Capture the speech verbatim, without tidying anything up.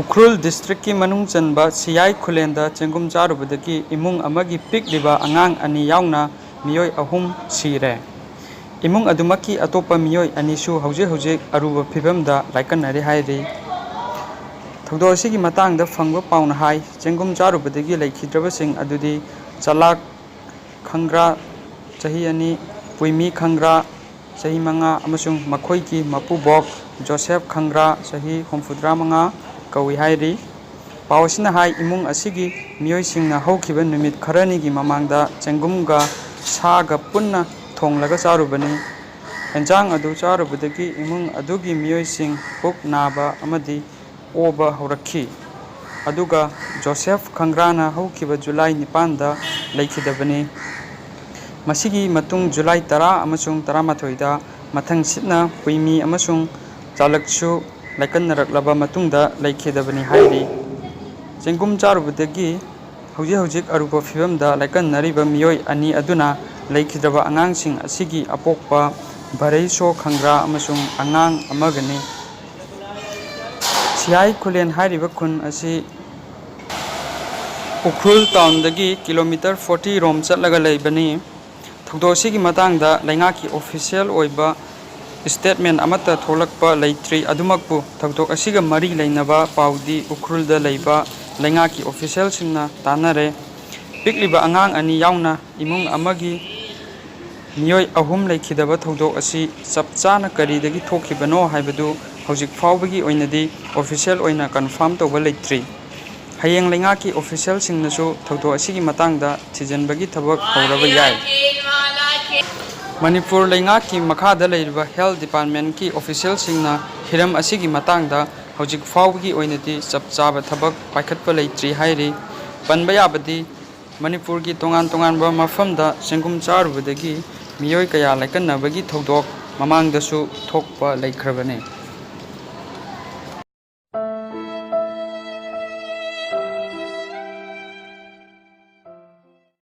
ꯎꯈ꯭ꯔꯨꯜ ꯗꯤꯁꯇ꯭ꯔꯤꯛꯀꯤ ꯃꯅꯨꯡ ꯆꯟꯕ ꯁꯤꯌꯥꯏ ꯈꯨꯂꯦꯟꯗ ꯆꯦꯡꯒꯨꯝ ꯆꯥꯔꯨꯕꯗꯒꯤ ꯏꯃꯨꯡ ꯑꯃꯒꯤ ꯄꯤꯛꯂꯤꯕ ꯑꯉꯥꯡ ꯑꯅꯤ ꯌꯥꯎꯅ ꯃꯤꯑꯣꯏ ꯑꯍꯨꯝ ꯁꯤꯔꯦ꯫ ꯏꯃꯨꯡ ꯑꯗꯨꯃꯛꯀꯤ ꯑꯇꯣꯞꯄ ꯃꯤꯑꯣꯏ ꯑꯅꯤꯁꯨ ꯍꯧꯖꯤꯛ ꯍꯧꯖꯤꯛ ꯑꯔꯨꯕ ꯐꯤꯕꯝꯗ ꯂꯥꯏꯀꯠꯅꯔꯤ ꯍꯥꯏꯔꯤ꯫ ꯊꯧꯗꯣꯛ ꯑꯁꯤꯒꯤ ꯃꯇꯥꯡꯗ ꯐꯪꯕ ꯄꯥꯎꯅ ꯍꯥꯏ, ꯆꯦꯡꯒꯨꯝ ꯆꯥꯔꯨꯕꯗꯒꯤ ꯂꯩꯈꯤꯗ꯭ꯔꯕꯁꯤꯡ ꯑꯗꯨꯗꯤ ꯆꯂꯥꯛ ꯈꯪꯒ꯭ꯔꯥ, ꯆꯍꯤ ꯑꯅꯤ, ꯄꯨꯏꯃꯤ ꯈꯪꯒ꯭ꯔꯥ, ꯆꯍꯤ ꯃꯉꯥ, ꯑꯃꯁꯨꯡ ꯃꯈꯣꯏꯒꯤ ꯃꯄꯨꯕꯣꯛ ꯖꯣꯁꯦꯐ ꯈꯪꯒ꯭ꯔꯥ, ꯆꯍꯤ ꯍꯨꯝꯐꯨꯇꯔꯥ ꯃꯉꯥ ꯀꯧꯏ ꯍꯥꯏꯔꯤ꯫ ꯄꯥꯎ ꯑꯁꯤꯅ ꯍꯥꯏ, ꯏꯃꯨꯡ ꯑꯁꯤꯒꯤ ꯃꯤꯑꯣꯏꯁꯤꯡꯅ ꯍꯧꯈꯤꯕ ꯅꯨꯃꯤꯠ ꯈꯔꯅꯤꯒꯤ ꯃꯃꯥꯡꯗ ꯆꯦꯡꯒꯨꯝꯒ ꯁꯥꯒ ꯄꯨꯟꯅ ꯊꯣꯡꯂꯒ ꯆꯥꯔꯨꯕꯅꯤ꯫ ꯑꯦꯟꯖꯥꯡ ꯑꯗꯨ ꯆꯥꯔꯨꯕꯗꯒꯤ ꯏꯃꯨꯡ ꯑꯗꯨꯒꯤ ꯃꯤꯑꯣꯏꯁꯤꯡ ꯄꯨꯛ ꯅꯥꯕ ꯑꯃꯗꯤ ꯑꯣꯕ ꯍꯧꯔꯛꯈꯤ꯫ ꯑꯗꯨꯒ ꯖꯣꯁꯦꯐ ꯈꯪꯒ꯭ꯔꯥꯅ ꯍꯧꯈꯤꯕ ꯖꯨꯂꯥꯏ ꯅꯤꯄꯥꯟꯗ ꯂꯩꯈꯤꯗꯕꯅꯤ꯫ ꯃꯁꯤꯒꯤ ꯃꯇꯨꯡ ꯖꯨꯂꯥꯏ ꯇꯔꯥ ꯑꯃꯁꯨꯡ ꯇꯔꯥꯃꯥꯊꯣꯏꯗ ꯃꯊꯪꯁꯤꯠꯅ ꯄꯨꯏꯃꯤ ꯑꯃꯁꯨꯡ ꯆꯥꯂꯛꯁꯨ ꯂꯥꯏꯀꯠꯅꯔꯛꯂꯕ ꯃꯇꯨꯡꯗ ꯂꯩꯈꯤꯗꯕꯅꯤ ꯍꯥꯏꯔꯤ꯫ ꯆꯦꯡꯒꯨꯝ ꯆꯥꯔꯨꯕꯗꯒꯤ ꯍꯧꯖꯤꯛ ꯍꯧꯖꯤꯛ ꯑꯔꯨꯕ ꯐꯤꯕꯝꯗ ꯂꯥꯏꯀꯠꯅꯔꯤꯕ ꯃꯤꯑꯣꯏ ꯑꯅꯤ ꯑꯗꯨꯅ ꯂꯩꯈꯤꯗ꯭ꯔꯕ ꯑꯉꯥꯡꯁꯤꯡ ꯑꯁꯤꯒꯤ ꯑꯄꯣꯛꯄ ꯚꯔꯩꯁꯣ ꯈꯪꯒ꯭ꯔꯥ ꯑꯃꯁꯨꯡ ꯑꯉꯥꯡ ꯑꯃꯒꯅꯤ꯫ ꯁꯤꯌꯥꯏ ꯈꯨꯂꯦꯟ ꯍꯥꯏꯔꯤꯕ ꯈꯨꯟ ꯑꯁꯤ ꯎꯈ꯭ꯔꯨꯜ ꯇꯥꯎꯟꯗꯒꯤ ꯀꯤꯂꯣꯃꯤꯇꯔ ꯐꯣꯔꯇꯤ ꯔꯣꯝ ꯆꯠꯂꯒ ꯂꯩꯕꯅꯤ꯫ ꯊꯧꯗꯣꯛ ꯑꯁꯤꯒꯤ ꯃꯇꯥꯡꯗ ꯂꯩꯉꯥꯛꯀꯤ ꯑꯣꯐꯤꯁꯤꯌꯦꯜ ꯑꯣꯏꯕ ꯁ꯭ꯇꯦꯠꯃꯦꯟ ꯑꯃꯠꯇ ꯊꯣꯛꯂꯛꯄ ꯂꯩꯇ꯭ꯔꯤ꯫ ꯑꯗꯨꯃꯛꯄꯨ ꯊꯧꯗꯣꯛ ꯑꯁꯤꯒ ꯃꯔꯤ ꯂꯩꯅꯕ ꯄꯥꯎꯗꯤ ꯎꯈ꯭ꯔꯨꯜꯗ ꯂꯩꯕ ꯂꯩꯉꯥꯛꯀꯤ ꯑꯣꯐꯤꯁꯤꯌꯦꯜꯁꯤꯡꯅ ꯇꯥꯟꯅꯔꯦ꯫ ꯄꯤꯛꯂꯤꯕ ꯑꯉꯥꯡ ꯑꯅꯤ ꯌꯥꯎꯅ ꯏꯃꯨꯡ ꯑꯃꯒꯤ ꯃꯤꯑꯣꯏ ꯑꯍꯨꯝ ꯂꯩꯈꯤꯗꯕ ꯊꯧꯗꯣꯛ ꯑꯁꯤ ꯆꯞ ꯆꯥꯅ ꯀꯔꯤꯗꯒꯤ ꯊꯣꯛꯈꯤꯕꯅꯣ ꯍꯥꯏꯕꯗꯨ ꯍꯧꯖꯤꯛ ꯐꯥꯎꯕꯒꯤ ꯑꯣꯏꯅꯗꯤ ꯑꯣꯐꯤꯁꯤꯌꯦꯜ ꯑꯣꯏꯅ ꯀꯟꯐꯥꯔꯝ ꯇꯧꯕ ꯂꯩꯇ꯭ꯔꯤ꯫ ꯍꯌꯦꯡ ꯂꯩꯉꯥꯛꯀꯤ ꯑꯣꯐꯤꯁꯤꯌꯦꯜꯁꯤꯡꯅꯁꯨ ꯊꯧꯗꯣꯛ ꯑꯁꯤꯒꯤ ꯃꯇꯥꯡꯗ ꯊꯤꯖꯤꯟꯕꯒꯤ ꯊꯕꯛ ꯍꯧꯔꯕ ꯌꯥꯏ꯫ ꯃꯅꯤꯄꯨꯔ ꯂꯩꯉꯥꯛꯀꯤ ꯃꯈꯥꯗ ꯂꯩꯔꯤꯕ ꯍꯦꯜꯊ ꯗꯤꯄꯥꯔꯠꯃꯦꯟꯠꯀꯤ ꯑꯣꯐꯤꯁꯤꯌꯦꯜꯁꯤꯡꯅ ꯍꯤꯔꯝ ꯑꯁꯤꯒꯤ ꯃꯇꯥꯡꯗ ꯍꯧꯖꯤꯛ ꯐꯥꯎꯕꯒꯤ ꯑꯣꯏꯅꯗꯤ ꯆꯞ ꯆꯥꯕ ꯊꯕꯛ ꯄꯥꯏꯈꯠꯄ ꯂꯩꯇ꯭ꯔꯤ ꯍꯥꯏꯔꯤ꯫ ꯄꯟꯕ ꯌꯥꯕꯗꯤ, ꯃꯅꯤꯄꯨꯔꯒꯤ ꯇꯣꯉꯥꯟ ꯇꯣꯉꯥꯟꯕ ꯃꯐꯝꯗ ꯆꯦꯡꯒꯨꯝ ꯆꯥꯔꯨꯕꯗꯒꯤ ꯃꯤꯑꯣꯏ ꯀꯌꯥ ꯂꯥꯏꯀꯠꯅꯕꯒꯤ ꯊꯧꯗꯣꯛ ꯃꯃꯥꯡꯗꯁꯨ ꯊꯣꯛꯄ ꯂꯩꯈ꯭ꯔꯕꯅꯤ꯫